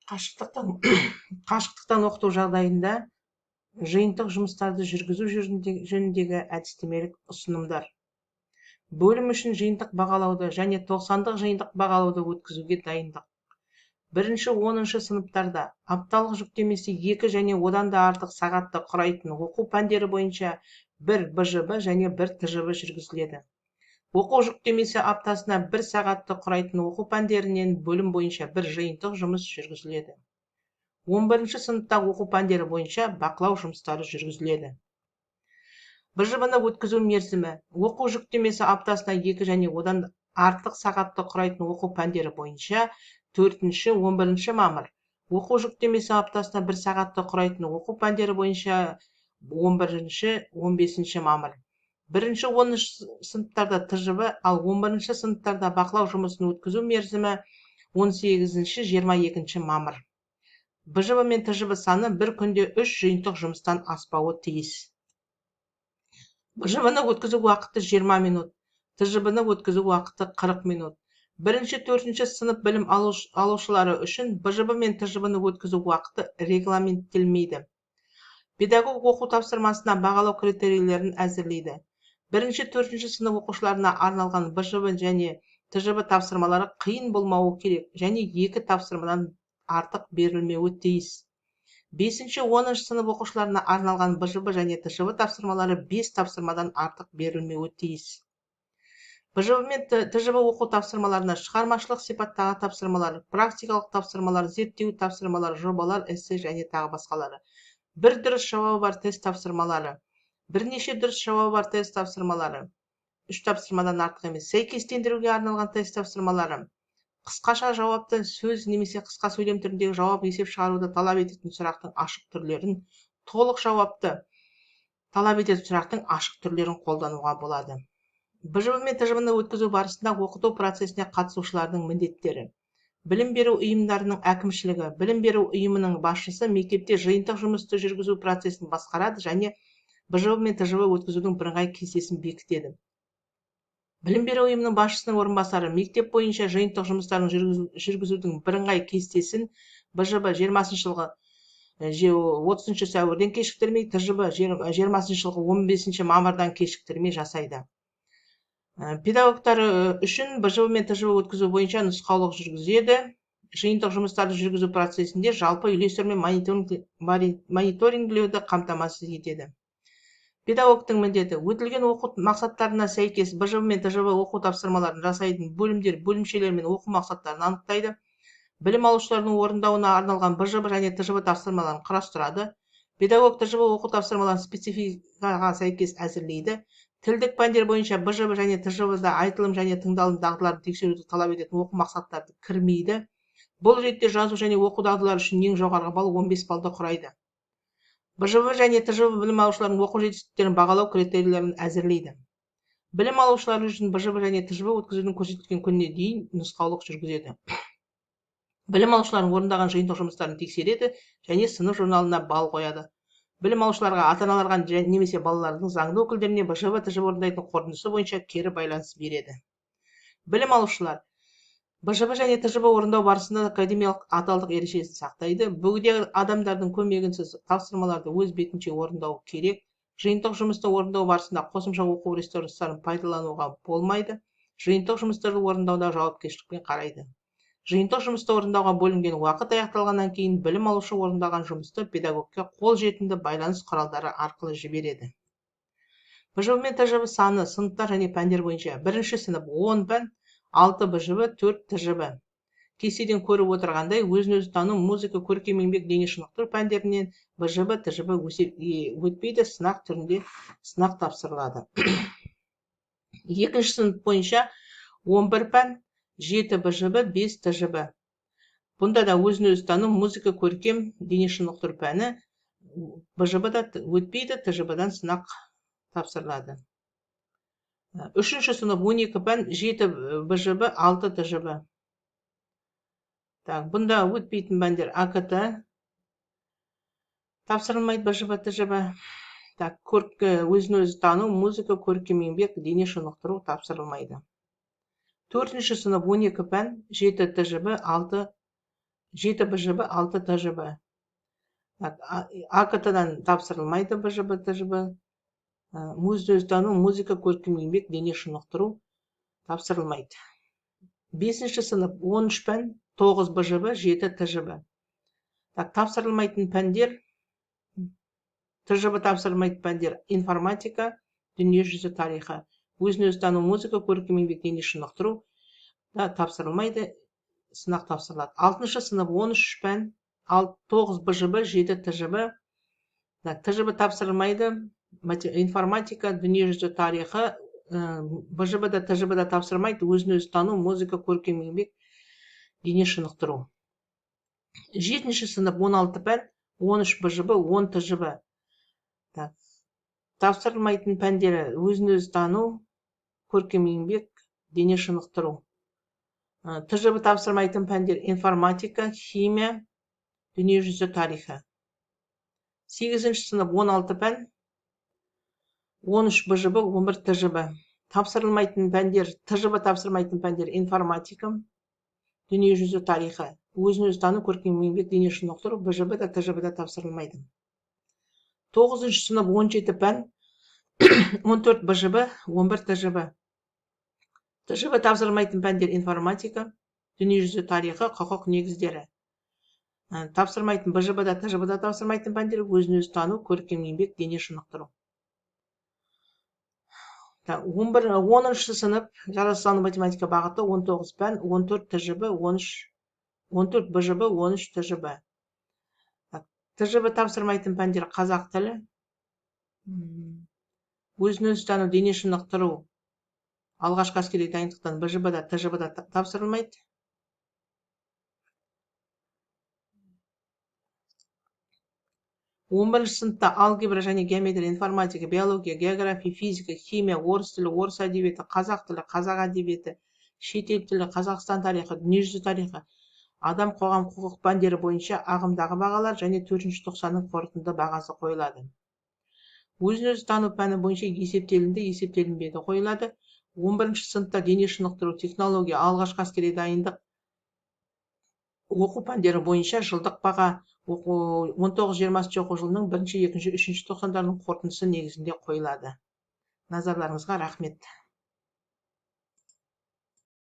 Қашықтықтан оқыту жағдайында жиынтық жұмыстарды жүргізу жөніндегі әдістемелік ұсынымдар. Бөлім үшін жиынтық бағалауды және 90-дық жиынтық бағалауды өткізуге дайындық. Бірінші, 10-шы сыныптарда апталық жүктемесі 2 және одан да артық сағатты құрайтын оқу пәндері бойынша 1 БЖБ және 1 ТЖБ жүргізіледі. Оқу жүктемесі аптасына 1 сағатты құрайтын оқу пәндерінен бөлім бойынша 1 жиынтық жұмыс жүргізіледі. 11-ші сыныпта оқу пәндері бойынша бақылау жұмыстары жүргізіледі. БЖБ-ны өткізу мерзімі: оқу жүктемесі аптасына 2 және одан артық сағатты құрайтын оқу пәндері бойынша 4-ші, 11 мамыр. Оқу жүктемесі аптасына 1 сағатты құрайтын оқу пәндері бойынша 11-ші, 15 мамыр. Бірінші, 10-шы сыныптарда ТЖБ, ал 11-ші сыныптарда бақылау жұмысын өткізу мерзімі 18-ші, 22 мамыр. БЖБ мен ТЖБ саны бір күнде 3 жиынтық жұмыстан аспауы тиіс. БЖБ-ны өткізу уақыты 20 минут, ТЖБ-ны өткізу уақыты 40 минут. Бірінші, төртінші сынып білім алушылары үшін БЖБ мен ТЖБ-ны өткізу уақыты регламенттелмейді. Педагог оқу тапсырмасына бағалау критерийлерін әзірлейді. Бірінші, төртінші сынып оқушыларына арналған БЖБ және ТЖБ тапсырмалары қиын болмауы керек және 2 тапсырмадан артық берілмеуі тиіс. Бесінші, 10-шы сынып оқушыларына арналған БЖБ және ТЖБ тапсырмалары 5 тапсырмадан артық берілмеуі тиіс. БЖБ мен ТЖБ оқу тапсырмаларына шығармашылық сипаттағы тапсырмалар, практикалық тапсырмалар, зерттеу тапсырмалары, жобалар, эссе және тағы басқалары. Бір дұрыс жауабы бар тест тапсырмалары, бірнеше дұрыс жауабы бар тест тапсырмалары, 3 тапсырмадан артық емес, сәйкестендіруге арналған тест тапсырмалары, қысқаша жауапты сөз немесе қысқа сөйлем түріндегі жауап, есеп шығаруды талап ететін сұрақтың ашық түрлерін, толық жауапты талап ететін сұрақтың ашық түрлерін қолдануға болады. БЖБ мен ТЖБ-ны өткізу барысында оқыту процесіне қатысушылардың міндеттері. Білім беру ұйымдарының әкімшілігі, білім беру ұйымының басшысы мектепте жиынтық жұмысты жүргізу процесін басқарады және БЖБ мен ТЖБ өткізудің бірыңғай кестесін бекітеді. Білім беру ұйымының басшысының орынбасары мектеп бойынша жиынтық жұмыстарын жүргізудің бірыңғай кестесін БЖБ 20 жылғы 30 сәуірден кешіктірмей, ТЖБ 20 жылғы 15 мамырдан кешіктірмей жасайды. Педагогтар үшін БЖБ мен ТЖБ өткізу бойынша нұсқаулық жүргізеді. Жиынтық жұмыстарды жүргізу процесінде жалпы үйлестіру мен мониторингілеуді қамтамасыз етеді. Педагогтың міндеті: өтілген оқу мақсаттарына сәйкес БЖБ мен ТЖБ оқу тапсырмаларын жасайтын бөлімдер, бөлімшелер мен оқу мақсаттарын анықтайды. Білім алушылардың орындауына арналған БЖБ және ТЖБ тапсырмаларын құрастырады. Педагог ТЖБ оқу тапсырмаларын спецификаға сәйкес әзірлейді. Тілдік пәндер бойынша БЖБ және ТЖБ-да айтылым және тыңдалым дағдыларын тексеруді талап ететін оқу мақсаттары кірмейді. Бұл ретте жазу және оқу дағдылары үшін ең жоғарғы балл 15 баллды құрайды. БЖБ және ТЖБ білім алушылардың оқу жетістіктерін бағалау критерийлерін әзірлейді. Білім алушылар үшін БЖБ және ТЖБ өткізудің көрсетілген күніне дейін нұсқаулық жүргізеді. Білім алушылардың орындаған жиынтық жұмыстарын тексереді және сынып журналына балл қояды. Білім алушыларға, ата-аналарға немесе балалардың заңды өкілдеріне БЖБ, ТЖБ орындайтын қорытындысы бойынша кері байланыс береді. Білім алушылар БЖБ және ТЖБ орындау барысында академиялық адалдық ережесін сақтайды. Бөгде адамдардың көмегінсіз тапсырмаларды өз бетінше орындау керек. Жиынтық жұмысты орындау барысында қосымша оқу ресурстарын пайдалануға болмайды. Жиынтық жұмыстарды орындауда жауапкершілікпен қарайды. Жиынтық жұмысты орындауға бөлінген уақыт аяқталғаннан кейін білім алушы орындаған жұмысты педагогке қол жетімді байланыс құралдары арқылы жібереді. БЖБ мен ТЖБ саны сыныптар және пәндер бойынша: бірінші сынып 10 пән, 6 БЖБ, 4 ТЖБ. Кестеден көріп отырғандай, өзін өзі тану, музыка, көркем еңбек, дене шынықтыру пәндерінен БЖБ, ТЖБ өтпейді, сынақ түрінде сынақ тапсырылады. Екінші сынып бойынша 11 пән, 7 БЖБ, 5 ТЖБ. Бұнда да өзін өзі тану, музыка, көркем, дене шынықтыру пәні БЖБ да өтпейді, ТЖБ-дан сынақ тапсырылады. Үшінші сынып 12 пән, 7 БЖБ, 6 ТЖБ. Так, бұнда өтпейтін пәндер: АКТ тапсырылмайды БЖБ, ТЖБ. Так, өзін өзі тану, музыка, көркем еңбек, дене шынықтыру тапсырылмайды. Төртінші сынып 12 пән, 7 ТЖБ, 6 7 БЖБ, 6 ТЖБ. АКТ-дан тапсырылмайды БЖБ, ТЖБ. Өзін-өзі тану, музыка, көркем еңбек, дене шынықтыру тапсырылмайды. 5-ші сынып 13 пән, 9 БЖБ, 7 ТЖБ. Так, тапсырылмайтын пәндер, ТЖБ тапсырылмайтын пәндер информатика, дүниежүзі тарихы, өзін-өзі тану, музыка, көркем еңбек, дене шынықтыру да тапсырылмайды, сынақ тапсырылады. 6-шы сынып 13 пән, 9 БЖБ, 7 ТЖБ. Так, ТЖБ тапсырылмайды, информатика, дүниежүзі тарихы, БЖБ да ТЖБ да тапсырмайды, өзін-өзі тану, музыка, көркем еңбек, дене шынықтыру. 7-ші сынып 16 пән, 13 БЖБ, 10 ТЖБ. Так, тапсырылмайтын пәндері өзін-өзі тану, көркем еңбек, дене шынықтыру. ТЖБ тапсырмайтын пәндер информатика, химия, дүниежүзі тарихы. 8-ші сынып 16 пән, 13 БЖБ, 11 ТЖБ. Тапсырылмайтын пәндер, ТЖБ тапсырмайтын пәндер информатика, дүниежүзі тарихы, өзін-өзі тану, көркем еңбек, дене шынықтыру БЖБ да ТЖБ да тапсырылмайды. 9-шы сынып 17 пән, 14 БЖБ, 11 ТЖБ. ТЖБ тапсырылмайтын пәндер информатика, дүниежүзі тарихы, құқық негіздері. Тапсырмайтын БЖБ да ТЖБ да тапсырмайтын пәндер өзін-өзі тану, көркем еңбек, дене шынықтыру. 10-шы сынып жаратылыстану математика бағыты 19 пән, 14 ТЖБ, 14 БЖБ, 13 ТЖБ. ТЖБ тапсырмайтын пәндер қазақ тілі, өзін-өзі тану, дене шынықтыру, алғашқы әскери дайындықтан БЖБ да ТЖБ да тапсырылмайды. 11 сыныпта алгебра және геометрия, информатика, биология, география, физика, химия, орыс тілі, орыс әдебиеті, қазақ тілі, қазақ әдебиеті, шетел тілі, Қазақстан тарихы, дүниежүзі тарихы, адам, қоғам, құқық пәндері бойынша ағымдағы бағалар және 4-ші тоқсанның қорытынды бағасы қойылады. Өзін-өзі тану пәні бойынша есептелінді, есептелінбеді қойылады. 11-ші сыныпта дене шынықтыру, технология, алғашқы әскери дайындық оқу пәндері бойынша жылдық баға 19-20 оқу жылының 1-ші, 2-ші, 3-ші тоқсандарының қорытындысы негізінде қойылады. Назарларыңызға рахмет.